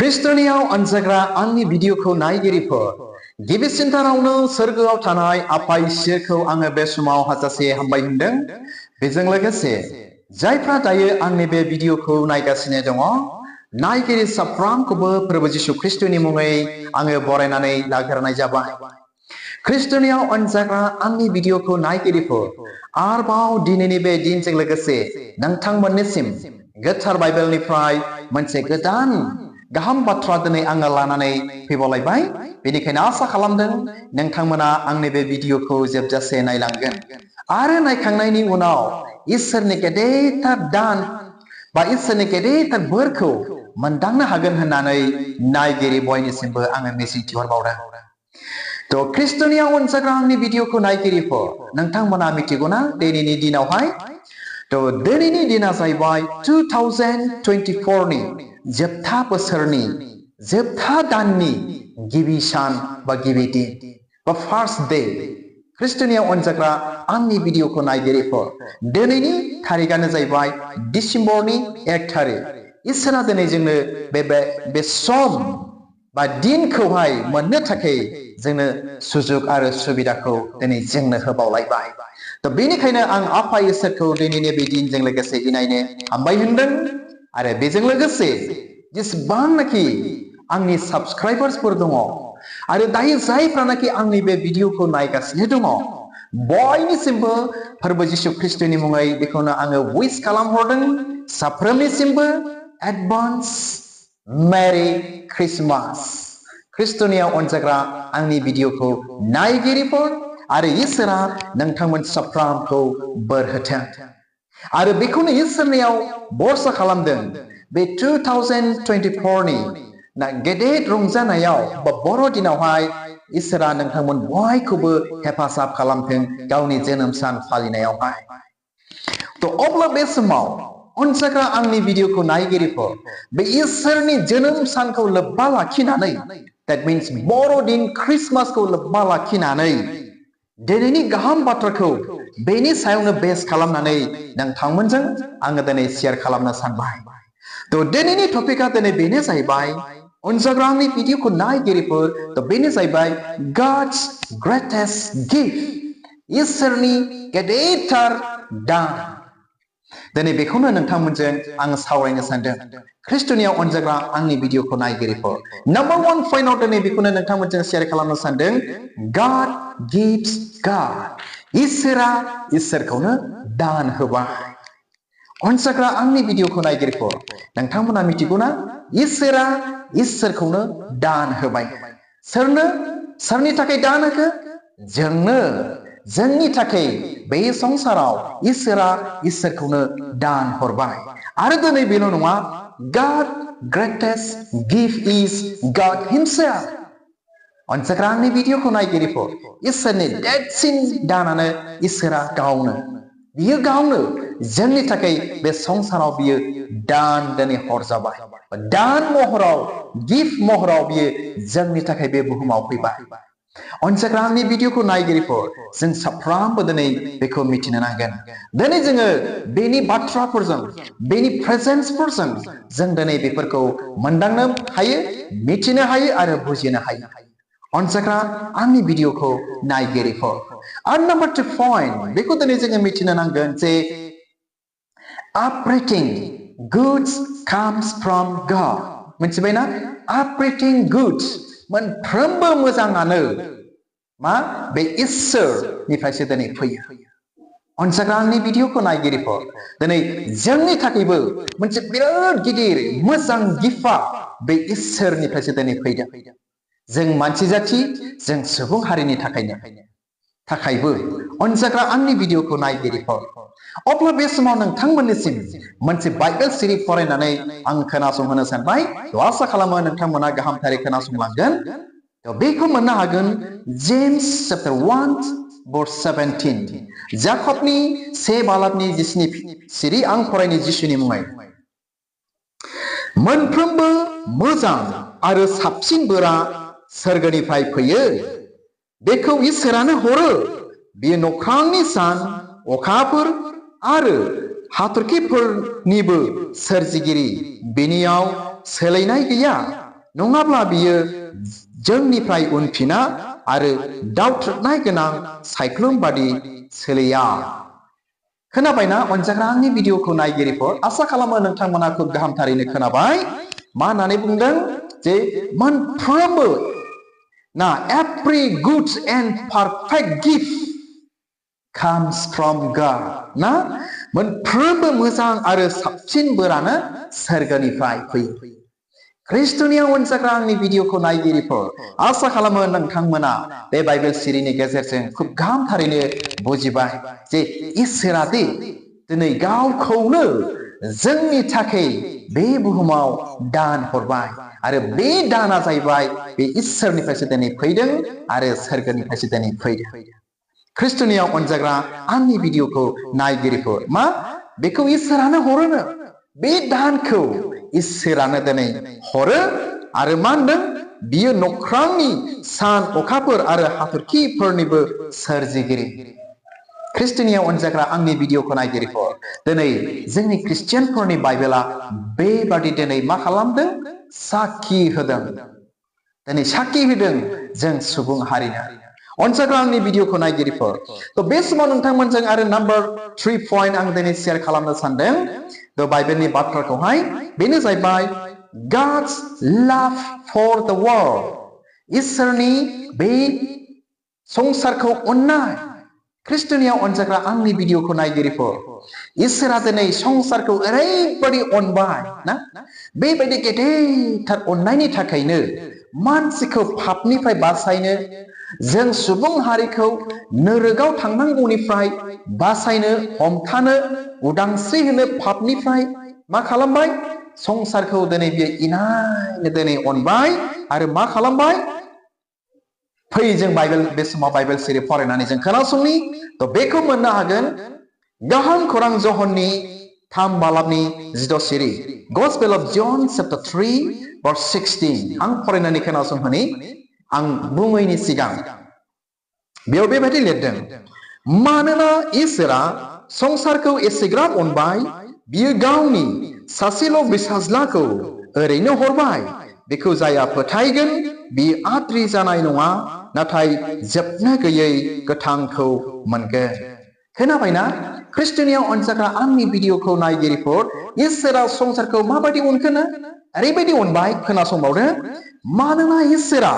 ख्रिस्टनियाव अनजाग्रा आंनि भिडिअखौ नायगिरिफोर गिबिसिनथारावनो सोरगोआव थानाय आफा इसोरखौ आङो बे समाव हाजासे हामबाय होनदों। बेजों लोगोसे जायफ्रा दायो आंनि बे भिडिअखौ नायगासिनो दङ नायगिरि साफ्रोमखौबो प्रभु जिशु ख्रिस्टनि मुङै आङो बरायनानै लाग्रोनाय जाबाय। ख्रिस्टनियाव अनजाग्रा आंनि भिडिअखौ नायगिरिफोर आरोबाव दिनैनि बे दिनजों लोगोसे नोंथांमोननिसिम गोथार बाइबेलनिफ्राय मोनसे गोदान गाहाम बाथ्रा दिनै आङो लानानै फैबावलायबाय। बेनिखायनो आसा खालामदों नोंथांमोना आंनि बे भिडिअखौ जोबजासे नायलांगोन आरो नायखांनायनि उनाव इसोरनि गेदेरथार दान बा इसोरनि गेदेरथार बोरखौ मोनदांनो हागोन होननानै नायगिरि बयनिसिमबो आङो मिजिंथिहरबावदों। तो ख्रिस्टनियाव अनजाग्रा आंनि भिडिअखौ नायगिरिफोर नोंथांमोना मिथिगौना दिनैनि दिनावहाय तो दिनैनि दिना जाहैबाय 2024 नि जोबथा बोसोरनि जोबथा दाननि गिबि सान बा गिबि दिन बा फार्स्ट डे। ख्रिस्टनियाव अनजाग्रा आंनि भिडिअखौ नायगिरिफोर दिनैनि थारिखआनो जाहैबाय डिसेम्बरनि 1 थारिख। इसोरा दिनै जोंनो बे सम बा दिनखौहाय मोननो थाखाय जोंनो सुजुग आरो सुबिदाखौ दिनै जोंनो होबावलायबाय। तो बेनिखायनो आं आफा इसोरखौ दिनैनि बे दिनजों लोगोसे इनायनो हामबाय होनदों आरो बेजों लोगोसे जेसेबांनाखि आंनि साबस्क्राइबार्सफोर दङ आरो दायो जायफ्रानाखि आंनि बे भिडिअखौ नायगासिनो दङ बयनिसिमबो प्रभु जिशु ख्रिस्टनि मुङै बेखौनो आङो विश खालामहरदों साफ्रोमनिसिमबो एडभान्स मेरि क्रिसमास। ख्रिस्टनियाव अनजाग्रा आंनि भिडिअखौ नायगिरिफोर आरो इसोरा नोंथांमोन साफ्रोमखौ बोर होथों आरो बेखौनो इसोरनियाव भरसा खालामदों बे 2024 नि गेदेर रंजानायाव बा बर' दिनावहाय इसोरा नोंथांमोन बयखौबो हेफाजाब खालामथों गावनि जोनोम सान फालिनायावहाय। तो अब्ला बे समाव अनजाग्रा आंनि भिडिअखौ नायगिरिफोर बे इसोरनि जोनोम सानखौ लोब्बा लाखिनानै that means बर'दिन ख्रिस्टमासखौ लोब्बा लाखिनानै दिनैनि गाहाम बाथ्राखौ बेनि सायावनो बेस खालामनानै नोंथांमोनजों आङो दिनै शेयार खालामनो सानबाय। तो दिनैनि टपिकआ दिनै बेनो जाहैबाय अनजाग्रा आंनि भिडिअखौ नायगिरिफोर तो बेनो जाहैबाय God's greatest gift इसोरनि गेदेरथार दान। दिनै बेखौनो नोंथांमोनजों आं सावरायनो सानदों ख्रिस्टनियाव अनजाग्रा आंनि भिडिअखौ नायगिरिफोर। नम्बर 1 पइन्टआव दिनै बेखौनो नोंथांमोनजों शेयार खालामनो सानदों God gives God इसोरखौनो दान होबाय। अनजाग्रा आंनि भिडिअखौ नायगिरिफोर नोंथांमोना मिथिगौना इसोरा इसोरखौनो दान होबाय। सोरनि थाखाय दान होखो? जोंनो। जोंनि थाखाय बे संसाराव इसोरा इसोरखौनो दान हरबाय आरो दिनै बेल' नङा God greatest gift is God himself। अनजाग्रा आंनि भिडिअखौ नायगिरिफोर इसोरनि देरसिन दानानो इसोरा गावनो। बियो गावनो जोंनि थाखाय बे संसाराव बियो दान दिनै हरजाबाय। दान महराव गिफ्ट महराव बियो जोंनि थाखाय बे बुहुमाव फैबाय। अनजाग्रा आंनि भिडिअखौ नायगिरिफोर जों साफ्रोमबो दिनै बेखौ मिथिनो नांगोन। दिनै जोङो बेनि बाथ्राफोरजों बेनि प्रेजेन्सफोरजों जों दिनै बेफोरखौ मोनदांनो हायो, मिथिनो हायो आरो बुजिनो हायो। अनजाग्रा आंनि भिडिअखौ नायगिरिफोर आरो नम्बर 2 पइन्ट बेखौ दिनै जोङो मिथिनो नांगोन जे everything good comes from God। मिथिबायना? everything good मोनफ्रोमबो मोजाङानो मा बे इसोरनिफ्रायसो दिनै फैयो। अनजाग्रा आंनि भिडिअखौ नायगिरिफोर दिनै जोंनि थाखायबो मोनसे बिराद गिदिर मोजां गिफ्टआ बे इसोरनिफ्रायसो दिनै फैदों। जों मानसि जाथि जों सुबुं हारिनि थाखायबो अनजाग्रा आंनि भिडिअखौ नायगिरिफोर अब्ला बे समाव नोंथांमोननिसिम मोनसे बाइबेल सिरि फरायनानै आं खोनासंहोनो सानबाय। आसा खालामो नोंथांमोना गाहामथारै खोनासंलांगोन। बेखौ मोननो हागोन जेम्स चैप्टार 1 verse 17 जाकबनि 1:7 सिरि आं फरायनि जिसुनि मुङै। मोनफ्रोमबो मोजां आरो साबसिन बोरा सोरगोनिफ्राय फैयो। बेखौ इसोरानो हरो। बियो नख्रांनि सान अखाफोर आरो हाथरखिफोरनिबो सोरजिगिरि। बिनियाव सोलायनाय गैया। नङाब्ला बियो जोंनिफ्राय उनफिना आरो दावथ्रोदनाय गोनां सायख्लुम बादि सोलिया। खोनाबायना अनजाग्रा आंनि भिडिअखौ नायगिरिफोर? आसा खालामो नोंथांमोना खुब गाहामथारैनो खोनाबाय। मा होननानै बुंदों जे मोनफ्रोमबो ना every good and perfect gift comes from God ना मोनफ्रोमबो मोजां आरो साबसिन बोरानो सोरगोनिफ्राय फैयो। ख्रिस्ट'नियाव अनजाग्रा आंनि भिडिअखौ नायगिरिफोर आसा खालामो नोंथांमोना बे बाइबेल सिरिनि गेजेरजों खुब गाहामथारैनो बुजिबाय जे इसोरा दि दिनै गावखौनो जोंनि थाखाय बे बुहुमाव दान हरबाय आरो बे दाना जाहैबाय बे इसोरनिफ्रायसो दिनै फैदों आरो सोरगोनिफ्रायसो दिनै फैदों। ख्रिस्ट'नियाव अनजाग्रा आंनि भिडिअखौ नायगिरिफोर मा बेखौ इसोरानो हरोनो बे दानखौ इसोरानो दिनै हरो आरो मा होनदों बियो नख्रांनि सान अखाफोर आरो हाथरखिफोरनिबो सोरजिगिरि। ख्रिस्ट'नियाव अनजाग्रा आंनि भिडिअखौ नायगिरिफोर दिनै जोंनि ख्रिस्टियानफोरनि बाइबेला बेबादि दिनै मा खालामदों साखि होदों दिनै साखि होदों जों सुबुं हारिनो। अनजाग्रा आंनि भिडिअखौ नायगिरिफोर थ' बे समाव नोंथांमोनजों आरो नाम्बार 3 पइन्ट आं दिनै शेयार खालामनो सानदों थ' बाइबेलनि बाथ्राखौहाय बेनो जाहैबाय God's love for the world इसोरनि बे संसारखौ अननाय। ख्रिस्ट'नियाव अनजाग्रा आंनि भिडिअखौ नायगिरिफोर इसोरा दिनै संसारखौ ओरैबादि अनबाय ना बेबायदि गेदेरथार अननायनि थाखायनो मानसिखौ पापनिफ्राय बासायनो जों सुबुं हारिखौ नोरोगाव थांनांगौनिफ्राय बासायनो हमथानो उदांस्रि होनो पापनिफ्राय मा खालामबाय संसारखौ दिनै बियो इनायनो दिनै अनबाय आरो मा खालामबाय फै जों बाइबेल बे समाव बाइबेल सिरि फरायनानै जों खोनासंनि थ' बेखौ मोननो हागोन गाहाम खौरां जहननि 3 बालाबनि 16 सिरि Gospel of John chapter 3 verse 16 आं फरायनानै खोनासंहोनि आं बुङैनि सिगां बेयाव बेबायदि लिरदों मानोना इसोरा संसारखौ एसेग्राब अनबाय बियो गावनि सासेल' बिसाज्लाखौ ओरैनो हरबाय बेखौ जाया फोथायगोन बियो आद्रि जानाय नङा नाथाय जोबनो गैयै गोथांखौ मोनगोन। खोनाबायना ख्रिस्ट'नियाव अनजाग्रा आंनि भिडिअखौ नायगिरिफोर इसोरा संसारखौ माबायदि अनखोनो ओरैबायदि अनबाय खोनासंबावदो मानोना इसोरा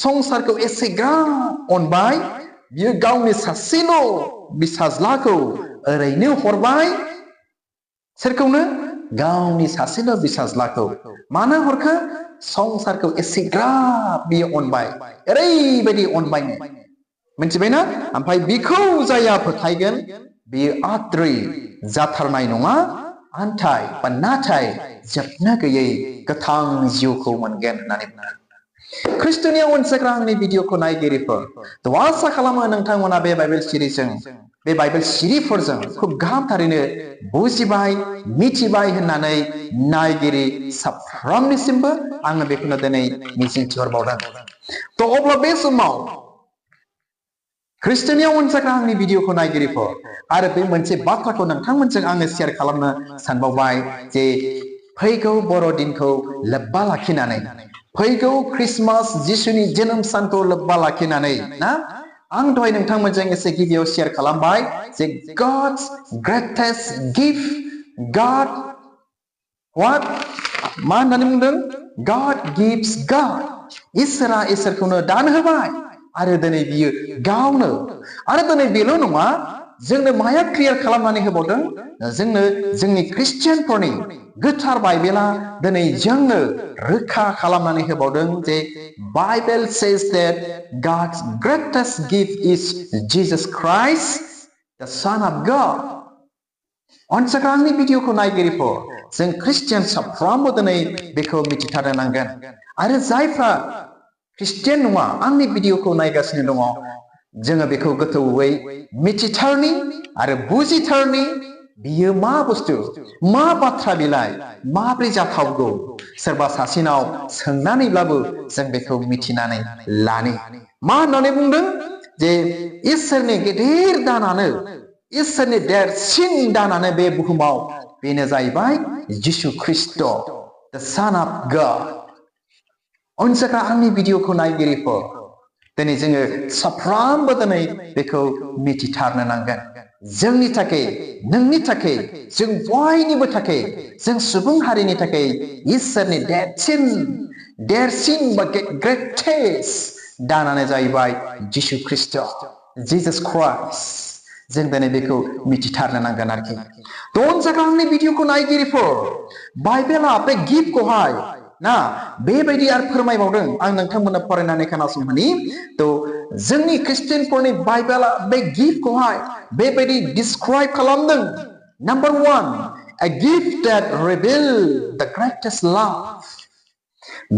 संसारखौ एसेग्राब अनबाय बियो गावनि सासेल' बिसाज्लाखौ ओरैनो हरबाय सोरखौनो गावनि सासेल' बिसाज्लाखौ मानो हरखो संसारखौ एसेग्राब बियो अनबाय ओरैबायदि अनबायनो मिथिबायना ओमफ्राय बिखौ जाया फोथायगोन बियो आद्रि जाथारनाय नङा आन्थाय बा नाथाय जोबनो गैयै गोथां जिउखौ मोनगोन होननानै बुंदों। ख्रिस्ट'नियाव अनसायग्रा आंनि भिडिअखौ नायगिरिफोर थ' आसा खालामो नोंथांमोना बे बाइबेल सिरिजों बे बाइबेल सिरिफोरजों खुब गाहामथारैनो बुजिबाय मिथिबाय होननानै नायगिरि साफ्रोमनिसिमबो आङो बेखौनो दिनै मिजिंथिहरबावदों। थ' अब्ला बे समाव ख्रिस्ट'नियाव अनसायग्रा आंनि भिडिअखौ नायगिरिफोर आरो बे मोनसे बाथ्राखौ नोंथांमोनजों आङो शेयार खालामनो सानबावबाय जे फैगौ बर'दिनखौ लोब्बा लाखिनानै फैगौ ख्रिस्टमास जिसुनि जोनोम सानखौ लोब्बा लाखिनानै ना आं दहाय नोंथांमोनजों एसे गिबियाव शेयार खालामबाय जे God's greatest gift God what मा होननानै बुंदों God gives God इसोरा इसोरखौनो दान होबाय आरो दिनै बियो गावनो आरो दिनै बेल' नङा जोंनो माया क्लियार खालामनानै होबावदों जोंनो जोंनि ख्रिस्टियानफोरनि गोथार बाइबेला दिनै जोंनो रोखा खालामनानै होबावदों जे Bible says that God's greatest gift is Jesus Christ the Son of God। अनसायग्रा आंनि भिडिअखौ नायगिरिफोर जों ख्रिस्टियान साफ्रोमबो दिनै बेखौ मिथिथारनो नांगोन आरो जायफ्रा ख्रिस्टियान नङा आंनि भिडिअखौ नायगासिनो दङ जोङो बेखौ गोथौयै मिथिथारनि आरो बुजिथारनि बियो मा बुस्थु मा बाथ्रा बिलाइ माब्रै जाथावगौ सोरबा सासेनाव सोंनानैब्लाबो जों बेखौ मिथिनानै लानि मा होननानै बुंदों जे इसोरनि गेदेर दानानो इसोरनि देरसिन दानानो बे बुहुमाव बेनो जाहैबाय जिसु Christ the Son of God। अनसायग्रा आंनि भिडिअखौ नायगिरिफोर दिनै जोङो साफ्रोमबो दिनै बेखौ मिथिथारनो नांगोन जोंनि थाखाय नोंनि थाखाय जों बयनिबो थाखाय जों सुबुं हारिनि थाखाय इसोरनि देरसिन बा ग्रेटेस्ट दानानो जाहैबाय जिसु ख्रिस्ट जीसस क्राइस्ट जों दिनै बेखौ मिथिथारनो नांगोन आरोखि थ' अनसायग्रा आंनि भिडिअखौ नायगिरिफोर बाइबेला बे गिफ्टखौहाय ना बेबायदि आरो फोरमायबावदों आं नोंथांमोननो फरायनानै खोनासंहोनि थ' जोंनि ख्रिस्टियानफोरनि बाइबेला बे गिफ्टखौहाय बेबायदि डिसक्राइब खालामदों number 1 a gift that reveal the greatest love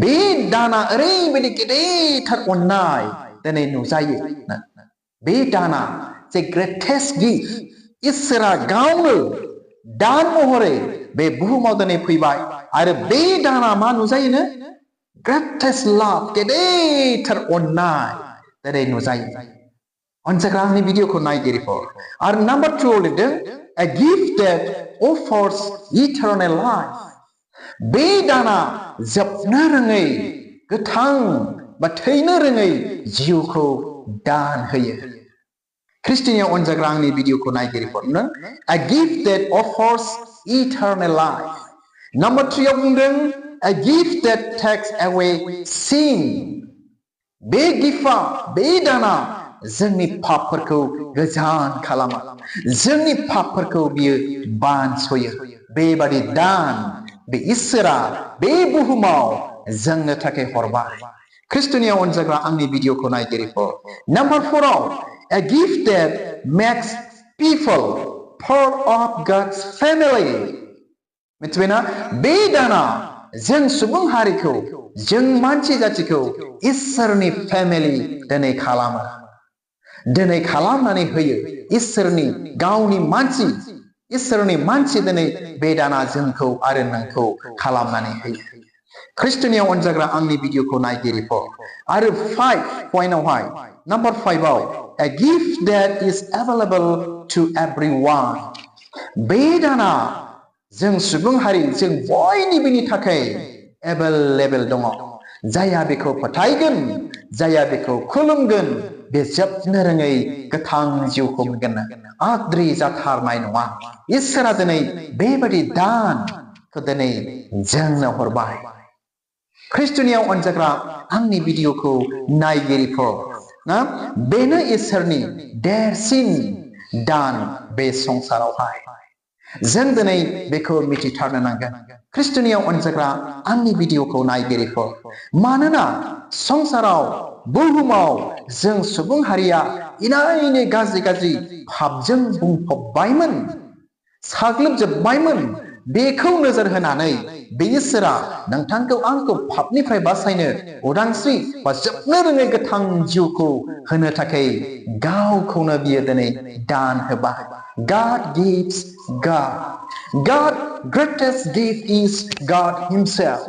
बे दाना ओरैबायदि गेदेरथार अननाय दिनै नुजायो बे दाना जे ग्रेटेस्ट गिफ्ट इसोरा गावनो दान महरै बे बुहुमाव दिनै फैबाय आरो बे दाना मा नुजायोनो ग्रेटेस्ट लाभ गेदेरथार अननाय दिनै नुजायो अनसायग्रा आंनि भिडिअखौ नायगिरिफोर आरो नम्बर 2 लिरदों a gift that offers eternal life बे दाना जोबनो रोङै गोथां बा थैनो रोङै जिउखौ दान होयो ख्रिस्टियानआव अनजाग्रा आंनि भिडिअखौ नायगिरिफोरनो a gift that offers eternal life number 3 आव बुंदों a gift that takes away sin बे गिफ्टआ बे दाना जोंनि पापफोरखौ गोजान खालामो जोंनि पापफोरखौ बियो बानसयो बेबादि दान बे इसोरा बे बुहुमाव जोंनो थाखाय हरबाय ख्रिस्टियानआव अनजाग्रा आंनि भिडिअखौ नायगिरिफोर नम्बर 4 आव a gift that makes people part of God's family मिथिबायना बे दाना जों सुबुं हारिखौ जों मानसि जातिखौ इसोरनि फेमिलि दिनै खालामो दिनै खालामनानै होयो इसोरनि गावनि मानसि इसोरनि मानसि दिनै बे दाना जोंखौ आरो नोंखौ खालामनानै होयो ख्रिस्टियानआव अनजाग्रा आंनि भिडिअखौ नायगिरिफोर आरो 5 पइन्टआवहाय नम्बर 5 आव a gift that is available to everyone बे दाना जों सुबुं हारि जों बयनिबोनि थाखाय एभेलेबल दङ जायहा बेखौ फोथायगोन जायहा बेखौ खुलुमगोन बे जोबनो रोङै गोथां जिउखौ मोनगोन आद्रि जाथारनाय नङा इसोरा दिनै बेबायदि दानखौ दिनै जोंनो हरबाय ख्रिस्टियानआव अनजाग्रा आंनि भिडिअखौ नायगिरिफोर ना बेनो इसोरनि देरसिन दान बे संसारावहाय जों दिनै बेखौ मिथिथारनो नांगोन ख्रिस्टियानआव अनजाग्रा आंनि भिडिअखौ नायगिरिफोर मानोना संसाराव बुहुमाव जों सुबुं हारिया इनायनो गाज्रि पापजों बुंफबबायमोन साग्लोबजोबबायमोन बेखौ नोजोर होनानै बे इसोरा नोंथांखौ आंखौ पापनिफ्राय बासायनो उदांस्रि बा जोबनो रोङै गोथां जिउखौ होनो थाखाय गावखौनो बियो दिनै दान होबाय God gives God greatest gift is God himself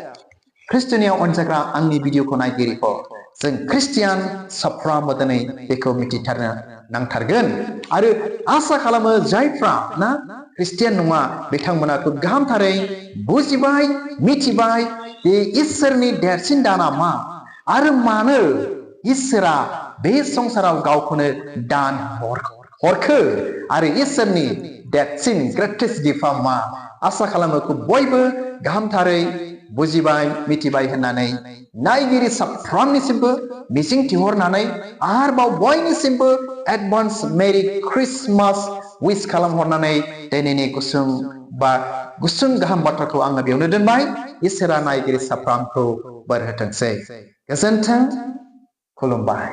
ख्रिस्टियानआव अनजाग्रा आंनि भिडिअखौ नायगिरिफोर जों ख्रिस्टियान साफ्रोमबो दिनै बेखौ मिथिथारनो नांथारगोन आरो आसा खालामो जायफ्रा ना ख्रिस्टियान नङा बिथांमोना खुब गाहामथारै बुजिबाय मिथिबाय बे इसोरनि देरसिन दाना मा आरो मानो इसोरा बे संसाराव गावखौनो दान हरखो आरो इसोरनि देरसिन ग्रेटेस्ट गिफ्टआ मा आसा खालामो खुब बयबो गाहामथारै बुजिबाय मिथिबाय होननानै नायगिरि साफ्रोमनिसिमबो मिजिं थिहरनानै आरोबाव बयनिसिमबो एडभान्स मेरि क्रिसमास विश खालामहरनानै दिनैनि गुसुं गाहाम बाथ्राखौ आङो बेयावनो दोनबाय इसोरा नायगिरि साफ्रोमखौ बोर होथोंसै गोजोन्थों खुलुमबाय